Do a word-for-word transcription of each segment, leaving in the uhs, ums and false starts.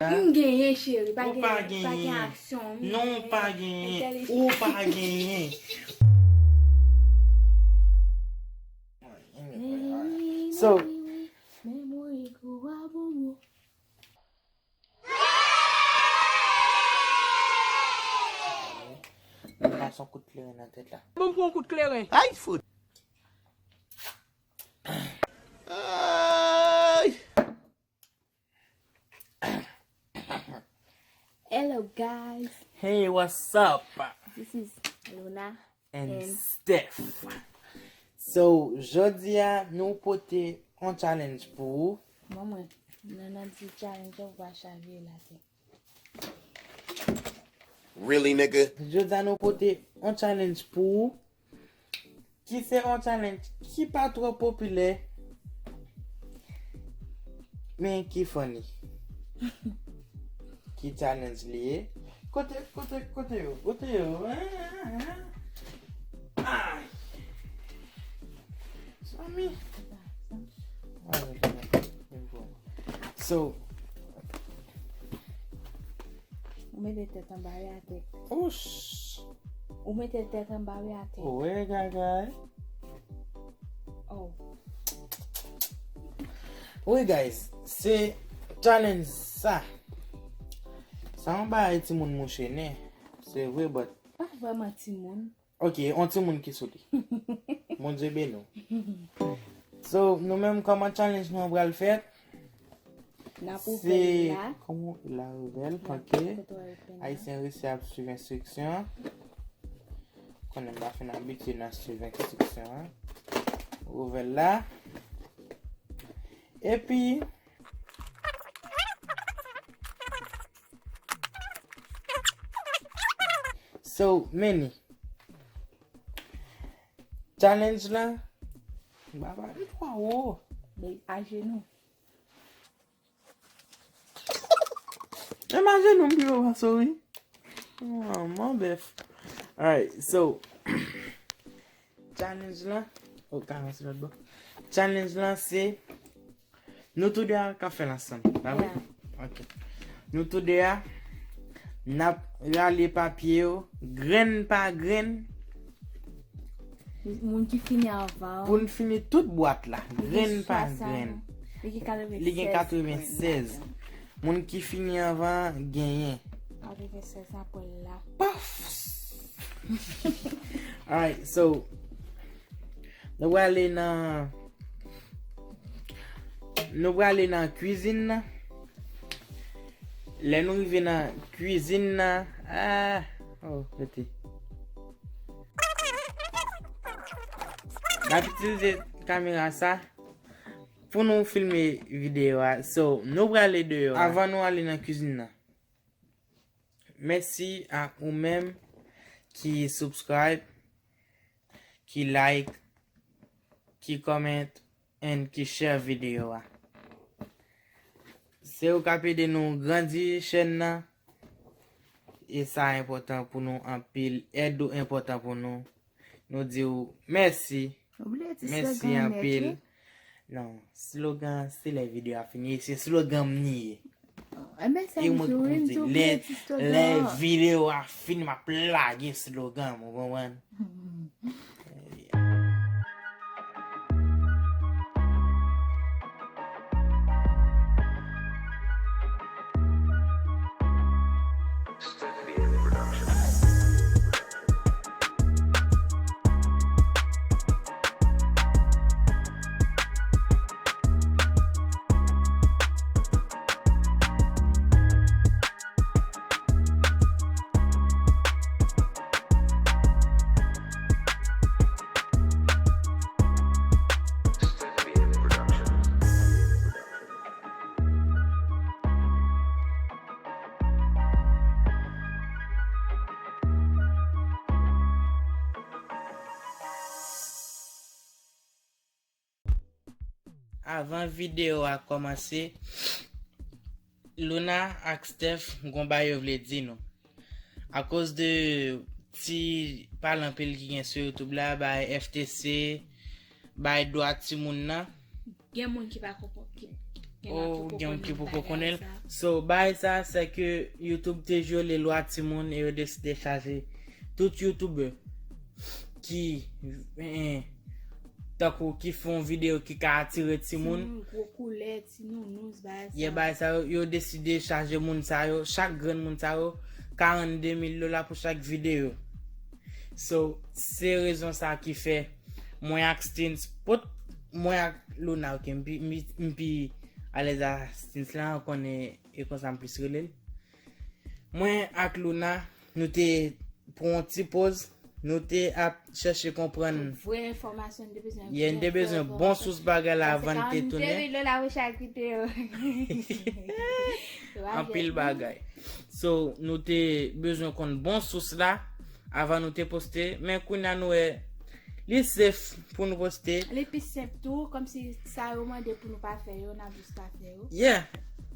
M genyen, cheri. Pa gen, pa gen aksyon. Non, ou pa genyen. Ou pa genyen. So, Mwen pase yon kout kleren nan tèt la. Bon, pran yon kout kleren. Ay, fout. Ay. Hello, guys. Hey, what's up? This is Luna and, and Steph. So, jodi a, nou pote yon challenge pou ou. Manman, nan, nan di challenge, ou va chavire la, te. Really, nigga? Jodi a nou pote yon challenge pou ou, ki se yon challenge ki pa twò popilè, men ki funny. Ki challenge li ye? Kote, kote, kote yo? Kote yo? Ay! Zanmi. So, ou mete tèt anba atè. Ouch. Ou mete tèt anba atè. Wè, gaga. Oh. Wi, guys, se challenge sa. Sa yon bagay timoun mouche, nen. Se vre, but pa vrèman timoun. Ok, yon timoun ki sou li. Bondye beni w. So, nou menm, kòman challenge nou an pral fèt? N ap ouvè l la. Kòman la ouvè l? Ok. Ayisyen resi ap swiv enstriksyon. Konnen m pa fin abitye nan swiv enstriksyon an. Ouvè l la. Epi, so, meni. Challenge la. Baba, li twò wo. Li ajenou. Menm ajenou m pi wo pase w, wi. Manman bèf. Alright, so, challenge la. Oh, ka ranse lòt bò. Challenge la, se nou tou de a ka fè l ansanm, pa vre? Yeah. Ok. Nou tou de a, n ap rale papye yo, grenn pa grenn. Moun ki fini anvan. Pou n fini tout bwat la, grenn pa grenn. Li gen katrevensèz. Li gen katrevensèz. Moun ki fini anvan, genyen. Katrevensèz apre l la. Paf! Alright, so, nou prale nan Nou prale nan kwizin nan. Lè nou rive nan kwizin nan, ah, oh, rete. N ap itilize kamera sa pou nou filme videyo a. So, nou prale deyò a. Avan nou ale nan kwizin nan, mèsi a ou menm ki subscribe, ki like, ki comment, and ki share videyo a. Se ou k ap ede nou grandi chèn nan. E sa enpòtan pou nou anpil. Èd ou enpòtan pou nou. Nou di w mèsi. Mèsi anpil. Non, slogan, se lè videyo a fini. Se slogan m li ye. E mwen ki pou di, lè, lè videyo a fini, m ap lage slogan m, ou konprann? Avan videyo a kòmanse, Luna ak Steph gon bagay yo vle di nou. Akoz de ti pale anpil ki gen sou YouTube la, bay F T C, bay dwa timoun nan. Gen moun ki pa konprann, ki, Ou gen moun ki poko konnen l. So, bagay sa, se ke YouTube te vyole lwa timoun e yo deside chaje tout YouTuber ki, eh, tankou ki fè yon videyo ki ka atire timoun. Timoun, gwo koulè, ti nounouz, bagay sa. Yeah, bagay sa yo, yo deside chaje moun sa yo, chak grenn moun sa yo, karannde mil dola pou chak videyo. So, se rezon sa ki fè mwen ak Stins, pot, mwen ak Luna, ok, m pi, m pi, m pi alèz a Stins la, ou konnen e konsa m plis rele l. Mwen ak Luna, nou te pran yon ti poz, nou te ap chèche konprann. Vre enfòmasyon, n te bezwen. Yeah, n te bezwen bon sous bagay la avan n te tounen. Paske karannde mil dola pou chak videyo. Anpil bagay. So, nou te bezwen konn bon sous la avan nou te poste, men kounye a nou wè li safe pou nou poste. Li pi senp tou, kòmsi sa yo mande pou nou pa fè yo, n ap jis pa fè yo. Yeah.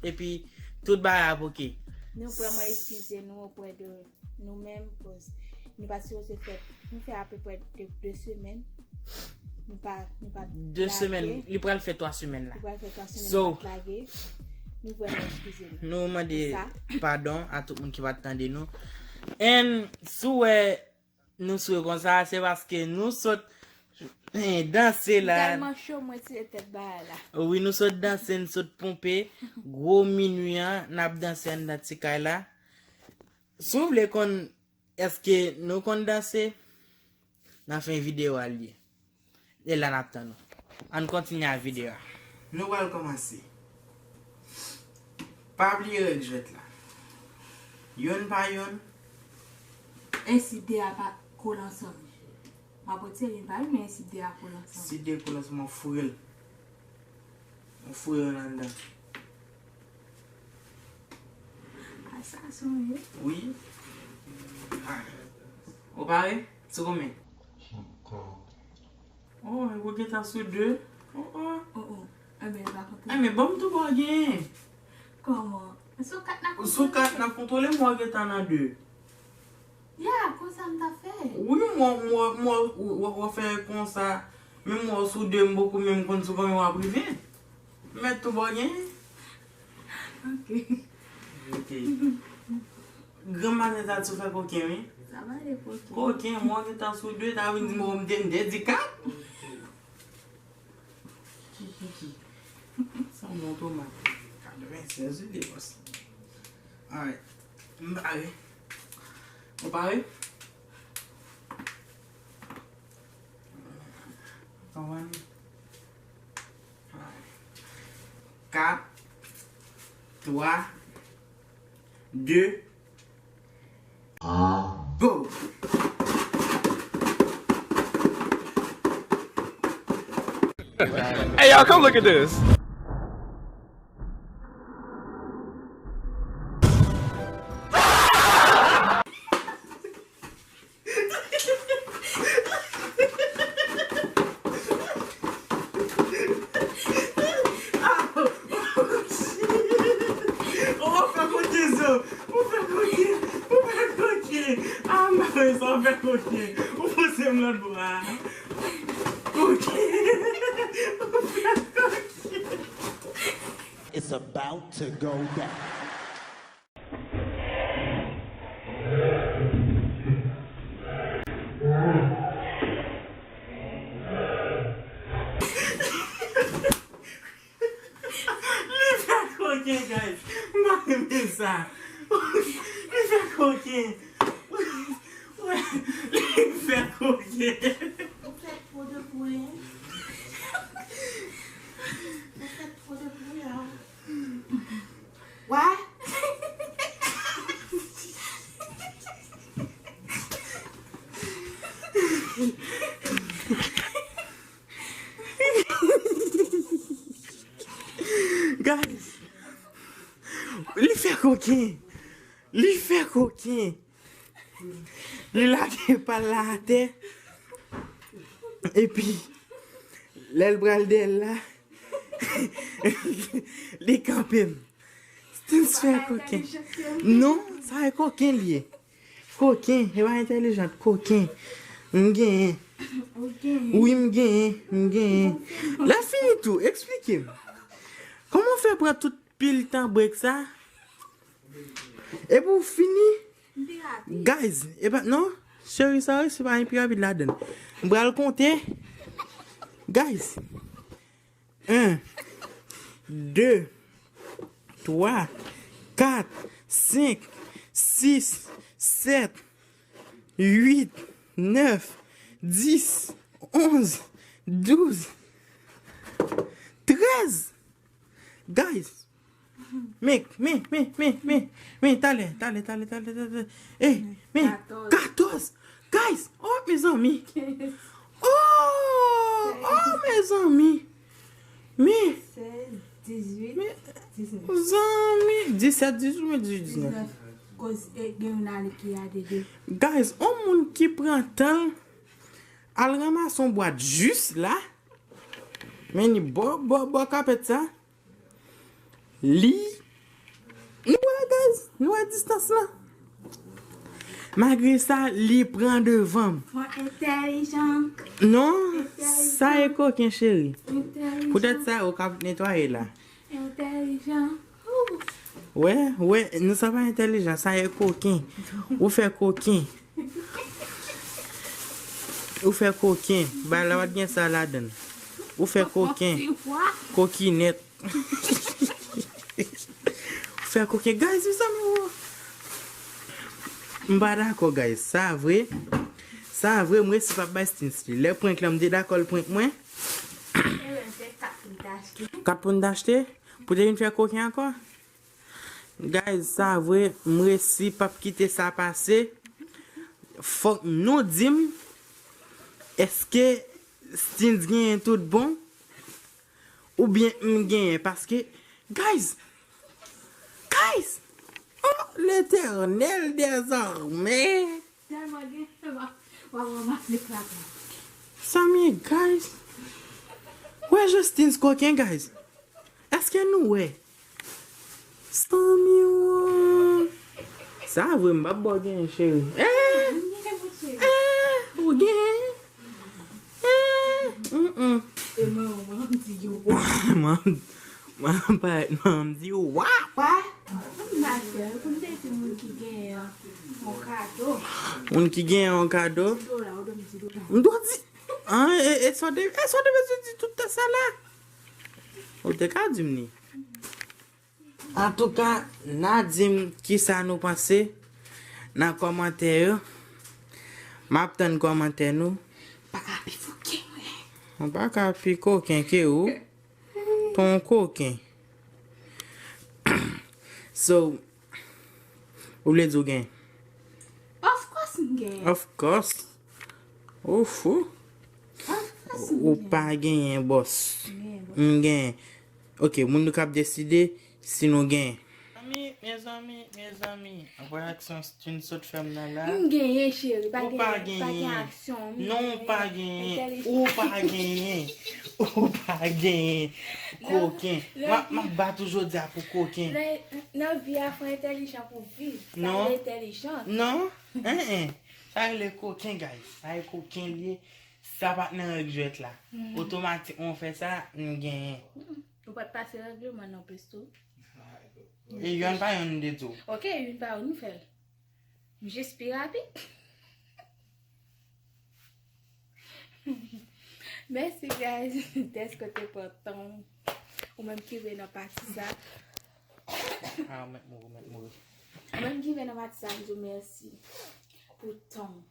Epi, tout bagay ap ok. Nou vrèman eskize nou oprè de nou menm, cause nou pa sipoze fè, nou fè apeprè de, de semèn. Nou pa, nou pa lage. De semèn, li pral fè twa semèn la. Li pral fè twa semèn, so, nou pa t lage. Nou vrèman eskize nou. Nou mande padon a tout moun ki pa t tande nou. And si w wè nou swe konsa, se paske nou sot, eh, danse la. M tèlman cho, m retire tèt bagay la. Wi, nou sot danse, n sot ponpe. Gwo minui an, n ap danse anndan ti kay la. Si w vle konn èske nou konn danse, nan fen videyo a l ye. E la n ap tann nou. Ann kontinye ak videyo a. Nou pral kòmanse. Pa bliye règ jwèt la. Yonn pa yonn. E si de a pa kole ansanm? M ap retire yonn pa yonn, men e si de a kole ansanm? Si de kole ansanm, m ap foure l. M foure l anndan. A sa sonje. Wi. Ou pare? Sou konbyen? Oh, ou gentan sou de. Oh, oh. Oh, oh. Enben, pa konte. Enben, ban m tou ba w genyen. Kòman? Sou kat n ap kontwole. Sou kat n ap kontwole, m wè w gentan nan de. Ya, konsa m ta fè. Wi, m wè, m wè, m wè, w, w, w fè konsa. Menm w sou de, m poko menm konn sou konbyen w ap rive. Mèt tou ba w genyen. Ok. Ok. Granm maten sa tou fè koken, wi. Sa pa de koken. Koken, m wè w gentan sou de, ta vin di m, m te, m te di kat. Ki, ki, ki? Sa non tomat. Katrevennsèz wi, de bòs. Alright. M pare. Ou pare? Konprann? Alright. Kat, twa, de, go! Hey, y'all, come look at this. Ou fè koken, zo. Ou fè koken. Ou fè koken. Ah, m pa wè sa, ou fè koken. Ou pouse m lòt bò a. Koken. Ou fè koken. It's about to go down. Li fè koken, guys. M pa renmen sa. Li fè koken. Li fè koken. Ou fè two de bri. Ou fè two de bri, hein. Why? Guys, li fè koken. Li fè koken. Li lage pa l la atè. Epi, lè l pral dèyè l la, li kanpe m. Stens fè koken. Non, sa e koken li ye. Koken, e pa entèlijant, koken. M genyen. Wi, m genyen, m genyen. Lè fini tou, eksplike m. Kòman w fè pran tout pil tan break sa? Epi w fini? Guys, e pa, non, cheri, sa se pa yon pi rapid ladan. M pral konte. Guys, en, de, twa, kat, senk, sis, sèt, uit, nèf, dis, onz, douz, trèz. Guys, men, men, men, men, men, men, talè, talè, talè, talè, talè. Eh, men, katòz. Guys, oh, mezanmi. Oh, oh, mezanmi. Men, sèz, dizuit, men, diznèf. Zanmi, disèt, dizuit, men, dizuit, diznèf. Diznèf. Koz, eh, gen youn ale ki a de de. Guys, on moun ki pran tan al ranmase on bwat jis la. Men ni bò, bò, bò kapèt sa. Li, nou wè, guys, nou wè distans lan. Malgre sa, li pran devan m. Fò entèlijan. Non, entèlijan. Sa e koken, cheri. Entèlijan. Poutèt sa, ou k ap netwaye la. Entèlijan. Ou. Wè, wè, non, sa pa entèlijan, sa e koken. Ou fè koken. Ou fè koken. Bagay la pa t gen sa ladan l. Ou fè koken. Kokinèt. Ou fè koken. Guys, mezanmi, wo. M pa dakò, guys. Sa vre. Sa vre, m resi p ap bay Stins li. Lè prank lan, m te dakò l prank mwen. Kat pou n t achte. Kat pou n t achte? Pou te vin fè koken ankò? Guys, sa vre, m resi p ap kite sa pase. Fòk nou di m, èske Stins genyen tout bon? Oubyen m genyen? Paske, guys, guys, oh, Letènèl dèzame! Tèlman gen, w ap, w ap ranmase plat la. Sa m ye, guys. Wè jan Stins koken, guys. Èske nou wè? Sanmi wo. Sa vre, m p ap ba w genyen, cheri. Eh! Eh! Ou genyen? Eh! Mm, mm. E mwen, mwen, m di yo. Mwen, mwen, parèt, mwen, m di yo, wa, wa. Mwen, m mal fè, pou m te di moun ki genyen yon kado. Moun ki genyen yon kado? Di dola, ou dwe di dola. M dwe di, an, e, e sa w te, e sa w te bezwen di tout tan sa la? Ou te ka di m li. Antouka, n a di m kisa nou panse nan kòmantè yo. M ap tann kòmantè nou. Pa ka pi fou ke mwen. Mwen pa ka pi koken ke ou. Ton koken. So, ou vle di w gen? Of course m gen. Of course. Ou fou? Of course m gen. Ou pa genyen, bòs. M gen, bòs. M gen. Ok, moun nou k ap deside si nou gen. Mezanmi, mezanmi, mezanmi. Wè aksyon Stins sot fè m nan la. M genyen, cheri. Pa gen, pa gen aksyon. Non, ou pa genyen. Ou pa genyen. Ou pa genyen. Koken. M ap, m ap bat ou jodi a pou koken. Nan, nan vi a, fò entèlijan pou viv. Non. Pa entèlijan. Non. En, en. Sa rele koken, guys. Sa e koken li ye. Sa pa t nan règ jwèt la. Otomatikman w fè sa, m genyen. Ou pa t pase règleman nan plis tou. E yonn pa yonn de tou. Ok, youn pa youn, nou fè l. M jis pi rapid. Mèsi, guys, dèske w te pran tan w. Ou menm ki rive nan pati sa. Ah, ou mèt mouri, ou mèt mouri. Ou menm ki rive nan pati sa, m di w mèsi pou tan w.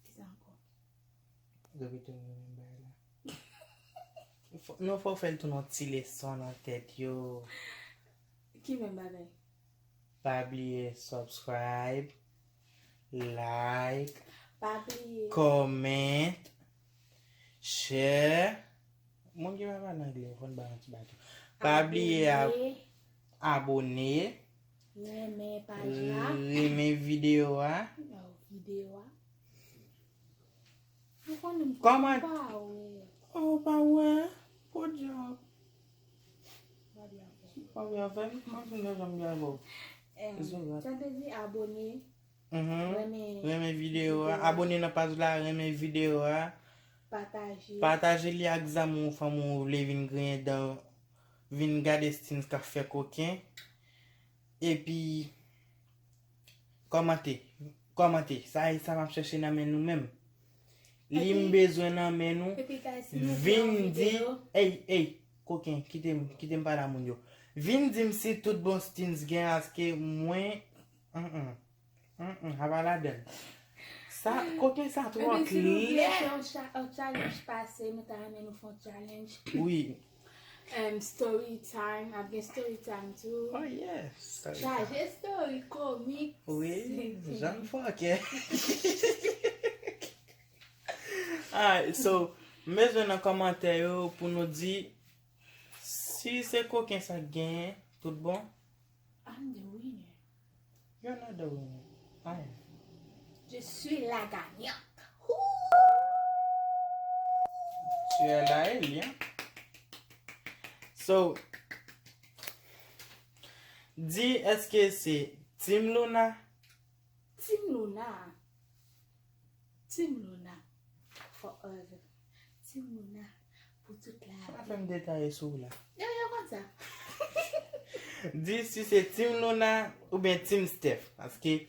Kisa ankò? Repete nou menm bagay la. Fò, non, fò w fè l tounen yon ti leson nan tèt yo. Ki menm bagay? Pa bliye subscribe, like, pa bliye comment, share. Moun ki pa pale anglè, fò n ba yon ti baton. Pa bliye ab-, abone. Renmen paj la. Renmen videyo a. Oh, videyo a. Ou konnen m pa wè. Oh, pa wè. Podyab. Pa wè avè m. Mwen fin deja m avè w. Em, sa te di abone. Mhm. Renmen. Renmen videyo a. Abone nan paj la, renmen videyo a. Pataje. Pataje li ak zanmi w, fanmi w, ou vle vin griyen dan vin gade Stins k ap fè koken. Epi, kòmante, kòmante. Sa e sa m ap chèche nan men nou menm. Li m bezwen nan men nou. Vin di, ey, ey, koken, kite m, kite m pale a moun yo. Vin di m si tout bon Stins gen aske mwen, mm, mm, mm, mm, apa ladan. Sa, koken sa twò klè. Epi si nou vle fè yon cha- yon challenge pase, nou ta renmen nou fè yon challenge. Wi. Em, story time, ap gen story time tou. Oh yes. Chaje story komik. Wi, jan fòkè. Alright, so, m bezwen nan kòmantè yo pou nou di si se koken sa k genyen, tout bon. I'm the winner. You're not the winner. I am. Je suis la gagnante. Ouh! Tu es la élue, hein? So, di èske se Team Luna? Team Luna. Team Luna. Forever. Team Luna. Pou tout la. Sa fè m detaye sou ou la. Yo, yo konn sa. Di si se Team Luna oubyen Team Steph. Paske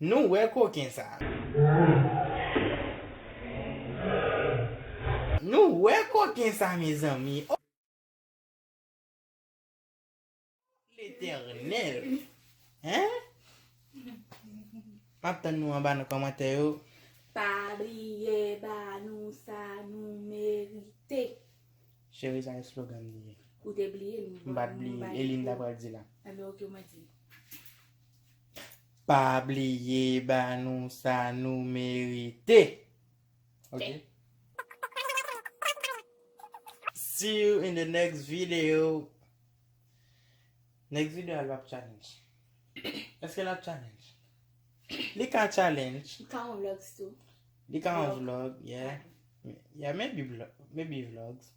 nou wè koken sa. Nou wè koken sa, mezanmi. Oh! Letènèl. Hein? M ap tann nou anba nan kòmantè yo. Pa bliye ba nou sa nou merite. Cheri, sa eslogan m li ye. Ou te bliye l, m pa t bliye. E li m ta pral di la. Enben, oke, mwen di. Pa bliye ba nou sa nou merite. Ok. See you in the next video. Next video a l ap challenge. Èske l ap challenge? Li ka challenge. Li ka yon vlogs tou. Li ka yon vlog, yeah. Yeah, maybe vlog, maybe vlogs.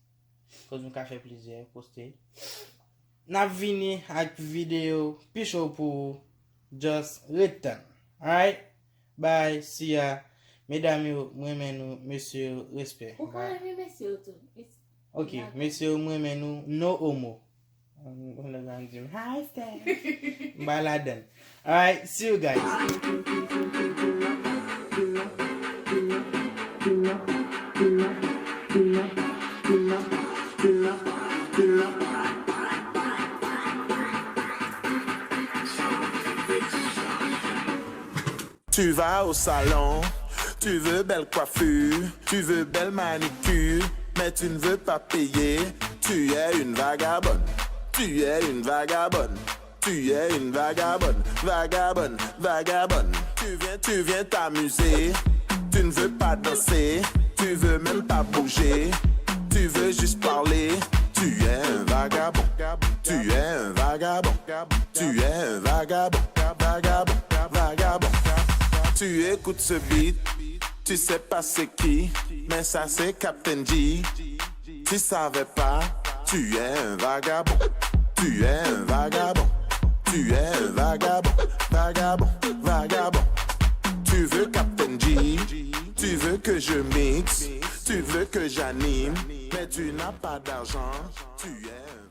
Koz nou ka fè plizyè, poste. N ap vini ak videyo pi cho pou ou. Just ret tann. Alright? Bye, see ya. Medam yo, m renmen nou, mesye yo, respè. Ou ka renmen mesye yo tou. Ok, mesye yo, m renmen nou, no homo. Yon lè grann di m, "Hi, Steph." M pa ladann. Alright, see you guys. Tu vas au salon, tu veux belle coiffure, tu veux belle manicure, mais tu ne veux pas payer. Tu es une vagabonde, tu es une vagabonde, tu es une vagabonde, vagabonde, vagabonde. Tu viens, tu viens t'amuser, tu ne veux pas danser, tu veux même pas bouger, tu veux juste parler. Tu es un vagabond, tu es un vagabond, tu es un vagabond, vagabond, vagabond. Tu écoutes ce beat, tu sais pas c'est qui, mais ça c'est Captain G. Tu savais pas, tu es un vagabond, tu es un vagabond, tu es un vagabond, vagabond, vagabond. Tu veux Captain G, tu veux que je mixe, tu veux que j'anime, mais tu n'as pas d'argent, tu es un